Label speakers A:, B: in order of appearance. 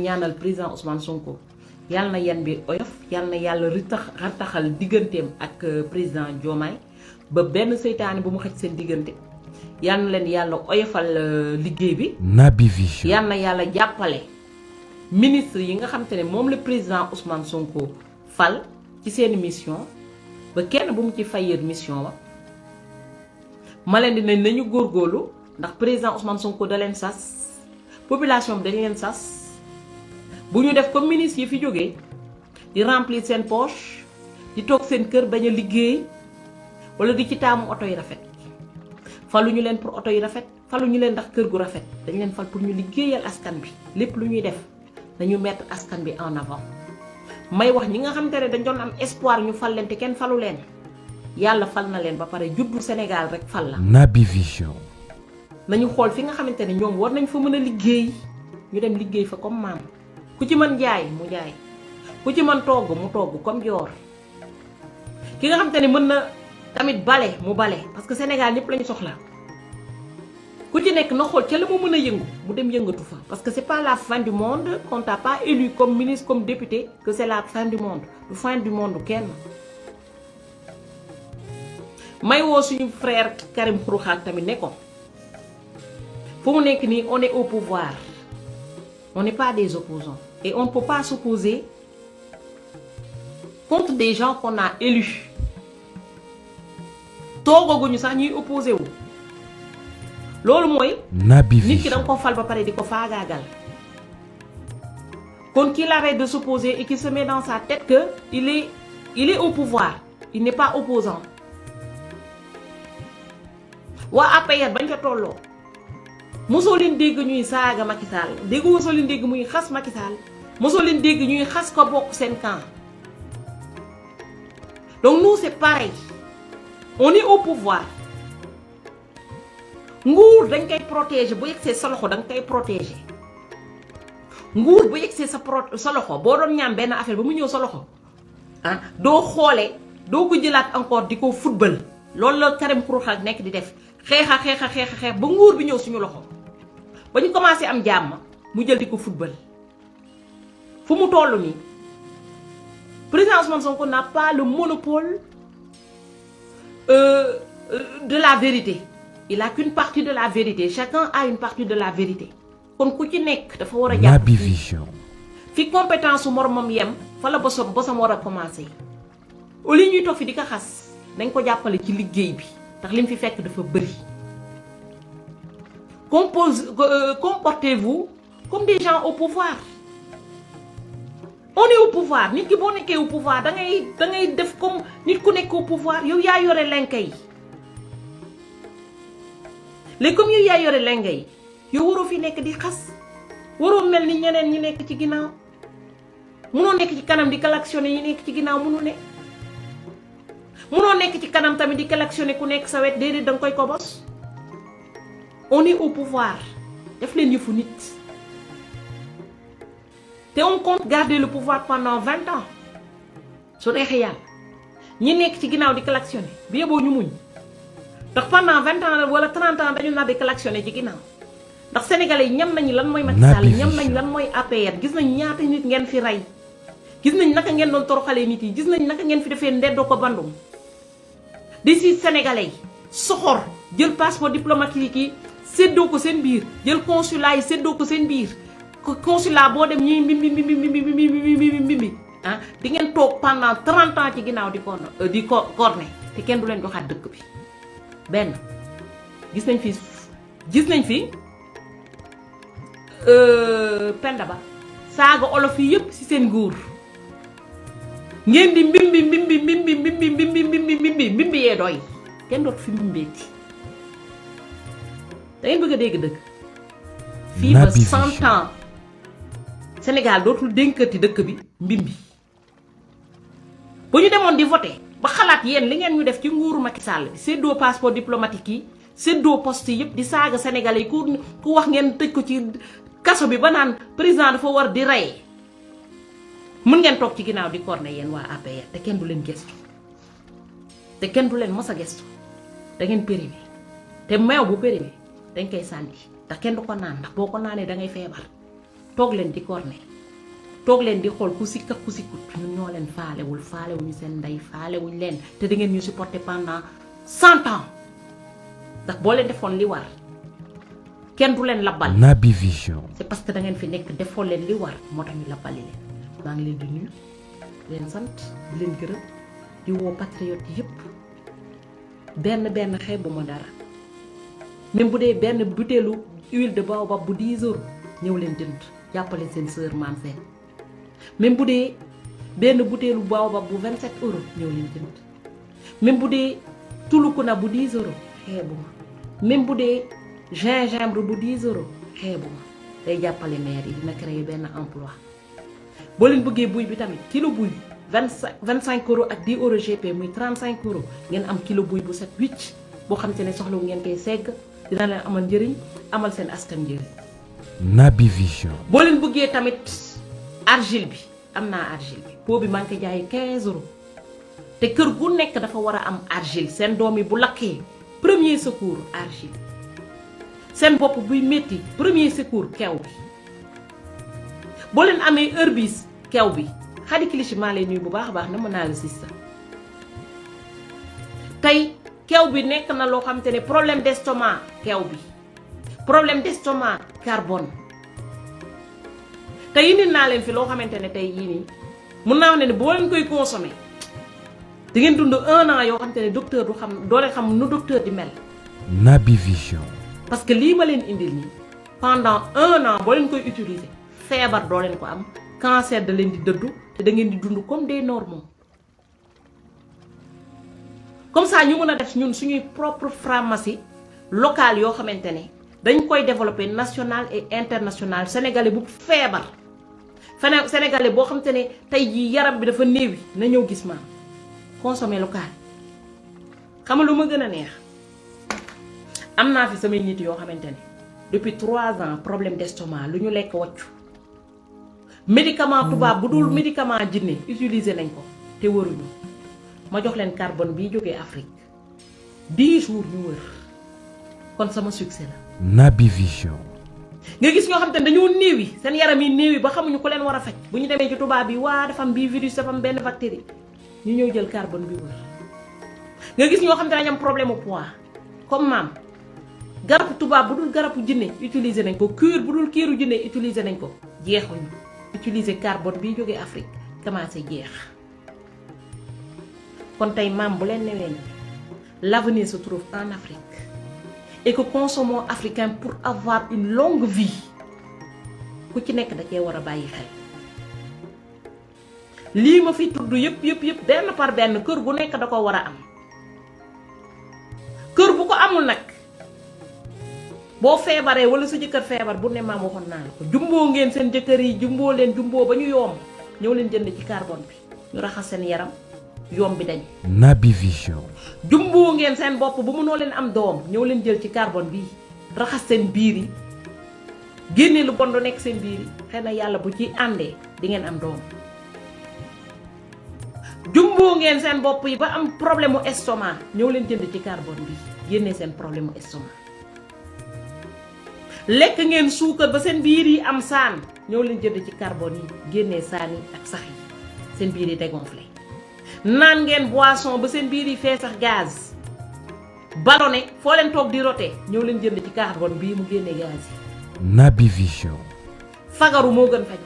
A: ñaanal président Ousmane Sonko yàlla na yan bi oyof yàlla na yàlla rataxal digganteem ak président Diomaye ba benn seytaane bu mu xëj seen diggante yàlla na leen yàlla oyofal liggéey bi.
B: Naby Vision.
A: yàlla na yàlla jàppale ministre yi nga xam te ne moom la président Ousmane Sonko fal ci seen mission ba kenn bu mu ci fayeer mission wa ma leen di ne nañu góorgóorlu ndax président Ousmane Sonko da leen sas population bi dañ leen sas bu ñu def comme ministre yi fi jógee di remplir seen poche di toog seen kër bañ a liggéey wala di ci taamu oto yi rafet falu ñu leen pour oto yi rafet falu ñu leen ndax kër gu rafet dañ leen fal pour ñu liggéeyal askan bi lépp lu ñuy def dañu mettre askan bi en avant may wax ñi nga xamante ne dañ doon am espoir ñu fal leen te kenn falu leen yàlla fal na leen ba pare juddu Sénégal rek fal la.
B: Naby Vision.
A: nañu xool fi nga xamante ne ñoom war nañ fa mën a liggéey ñu dem liggéey fa comme maam ku ci mën jaay mu jaay ku ci mën togg mu togg comme joor ki nga xamante ne mën na tamit bale mu bale parce que Sénégal ñëpp lañu soxla ku ci nekk na xool ca la mu mën a yëngu mu dem yëngatu fa parce que c'est pas la fin du monde qu'on t'a pas élu comme ministre comme député que c'est la fin du monde du fin du monde kenn may woo suñu frère Karim Xrum Xax tamit ne ko fu mu nekk nii on est au pouvoir on n'est pas des opposants et on ne peut pas s'opposer contre des gens qu'on a élus toogaguñu sax ñuy opposé wu loolu mooy
B: Naby
A: nit ki da
B: Vision.
A: nga ko fal ba pare di ko faagaagal kon qu'il arrête de s'opposer et qu'il se met dans sa tête que il est au pouvoir il n'est pas opposant waa APR bañ ca tolloo mosoo leen dégg ñuy saaga Macky Sall mosoo leen dégg muy xas Macky Sall mosoo leen dégg ñuy xas ko bokk seen camp donc nous c'est pareil on est au pouvoir nguur dañ koy protéger bu yegsee sa loxo da nga koy protéger nguur bu yegsee sa loxo boo doon ñaam benn affaire ba mu ñëw sa loxo ah doo xoole doo ko jëlaat encore di ko football loolu la Karim Xrum Xax nekk di def xeex ba nguur bi ñëw suñu loxo ba ñu commencé am jàmm mu jël di ko football fu mu toll nii président Ousmane Sonko n'a pas le monopole de la vérité il a qu'une partie de la vérité chacun a une partie de la vérité kon ku ci nekk dafa war a jàpp
B: Naby Vision.
A: fi compétence su moromam yem fa la bosam war a commencé au lieu ñuy toog fi di ko xas dañ ko jàppale ci liggéey bi ndax li mu fi fekk dafa bëri comportez-vous comme des gens au pouvoir on est au pouvoir nit ki boo nekkee au pouvoir da ngay def comme nit ku nekk au pouvoir yow yaa yore lenka yi léegi comme yow yaa yore lenka yi yow waroo fi nekk di xas waroo mel ni ñeneen ñi nekk ci ginnaaw munoo nekk ci kanam di klaxonner ñi nekk ci ginnaaw munoo nekk ci kanam tamit di klaxonner ku nekk sa wet déedéet da nga koy kobos on est au pouvoir def leen yëfu nit te on compte garder le pouvoir pendant 20 ans su neexee yàlla ñi nekk ci ginnaaw di klaxonner bi yeboo ñu muñ ndax pendant 20 ans wala 30 ans dañu nar di klaxonner ci ginnaaw ndax sénégalais yi ñam nañu lan mooy Macky Sall ñam nañ lan mooy APR gis nañ ñaata nit ngeen fi rey gis nañ naka ngeen doon toroxalee nit yi gis nañ naka ngeen fi defee ndeddoo ko bandum di si sénégalais yi soxor jël passeport diplomatique yi séddoo ko seen biir jël consulat yi séddoo ko seen biir consulat boo dem ñuy mbimbi ah di ngeen toog pendant 30 ans ci ginnaaw di corne te kenn du leen joxaat dëkk bi benn gis nañ fi Penda Ba saaga olof yi yëpp ci seen nguur ngeen di mbimbi yee doy kenn dootu fi mbimbeeti da ngeen bëgg a dégg dëgg fii ba 100 ans Sénégal dootul dénkati dëkk bi mbimbi bu ñu demoon di voter ba xalaat yéen li ngeen ñu def ci nguuru Macky Sall bi séddoo passeport diplomatique yi séddoo poste yëpp di saaga sénégalais yi ku wax ngeen tëj ko ci kaso bi ba naan président dafa war di rey mën ngeen toog ci ginnaaw di corne yéen waa APR te kenn du leen gestu te kenn du leen mos a gestu da ngeen périmé te meew bu périmé dañ koy sànni ndax kenn du ko naan ndax boo ko naanee da ngay feebar toog leen di corne toog leen di xool ku sikk ak ku sikkut ñun ñoo leen faalewuñu seen ndey faalewuñ leen te da ngeen ñu supporter pendant 100 ans ndax boo leen defoon li war kenn du leen labbal.
B: Naby Vision.
A: c'est parce que da ngeen fi nekk defoo leen li war moo tax ñu labbali leen maa ngi leen di nuyu leen sant di leen gërëm di woo patriote yépp benn xeebuma dara même bu dee benn butéelu huile de baobab bu 10 euros ñëw leen jënd jàppale seen sœur Mame Sène même bu dee benn butéelu baobab bu 27 euros ñëw leen jënd même bu dee tulukuna bu 10 euros xeebuma même bu dee gingembre bu 10 euros xeebuma day jàppale maire yi dina créer benn emploi boo leen bëggee buy bi tamit kilo buy 25 euros ak 10 euros GP muy 35 euros ngeen am kilo buy bu set wicc boo xam te ne soxlawu ngeen koy segg dina leen amal njëriñ amal seen askan njëriñ.
B: Naby Vision.
A: boo leen bëggee tamit argile bi am naa argile bi pot bi maa ngi koy jaayee 15 euros te kër gu nekk dafa war a am argile seen doom yi bu lakkee premier secours argile seen bopp buy métti premier secours kew bi boo leen amee herbis kew bi Khady Clichy maa lay nuyu bu baax a baax na mën naa la sista tey kew bi nekk na loo xamante ne problème d'estomac kew bi problème d'estomac carbone te indi naa leen fi loo xamante ne tey yii nii mun naa wax ne boo leen koy consommer di ngeen dund 1 an yoo xamante ne docteur du xam doo leen xam nu docteur di mel.
B: Naby Vision.
A: parce que lii ma leen indil nii pendant 1 an boo leen koy utiliser feebar doo leen ko am cancer da leen di dëddu te da ngeen di dund comme des normaux comme ça ñu mën a def ñun suñuy propre pharmacie locale yoo xamante ne dañ koy développer national et international sénégalais bu feebar sénégalais boo xamante ne tey jii yaram bi dafa néewi na ñëw gis ma consommer local xam nga lu ma gën a neex am naa fi samay nit yoo xamante ne depuis 3 ans problème d'estomac lu ñu lekk waccu médicament tubaab bu dul médicament jinne utiliser nañ ko te waruñu ma jox leen carbone bii jógee Afrique 10 jours ñu wër kon sama succès la.
B: Naby Vision.
A: nga gis ñoo xam te ne dañoo néewi seen yaram yi néewi ba xamuñu ko leen war a faj bu ñu demee ci tubaab bi waa dafa am bii virus dafa am benn bactérie ñu ñëw jël carbone bi wër nga gis ñoo xam te ne dañu am problème mu poids comme maam garabu tubaab bu dul garabu jinne utiliser nañ ko cure bu dul kiiru jinne utiliser nañ ko jeexuñu utiliser carbone bii jógee Afrique commencé jeex kon tey maam bu leen newee ni l'avenir se trouve en Afrique et que consommons africain pour avoir une longue vie ku ci nekk da cee war a bàyyi xel lii ma fi tudd yëpp benn par benn kër gu nekk da ko war a am kër bu ko amul nag boo feebaree wala sa jëkkër feebar bu ne maam waxoon naa la ko jumboo ngeen seen jëkkër yi jumboo leen jumboo ba ñu yoom ñëw leen jënd ci carbone bi ñu raxas seen yaram yoom bi dañ.
B: Naby Vision.
A: jumboo ngeen seen bopp bu mënoo leen am doom ñëw leen jël ci carbone bi raxas seen biir yi génne lu bon du nekk seen biir yi xëy na yàlla bu ci àndee di ngeen am doom. jumboo ngeen seen bopp yi ba am problème mu estomac ñëw leen jënd ci carbone bi génne seen problème mu estomac. lekk ngeen suukar ba seen biir yi am saan ñëw leen jënd ci carbone yi génnee saan yi ak sax yi seen biir yi dégonflé naan ngeen boisson ba seen biir yi fee sax gaz ballonné foo leen toog di rote ñëw leen jënd ci carbone bii mu génnee gaz yi.
B: Naby Vision.
A: fagaru moo gën faj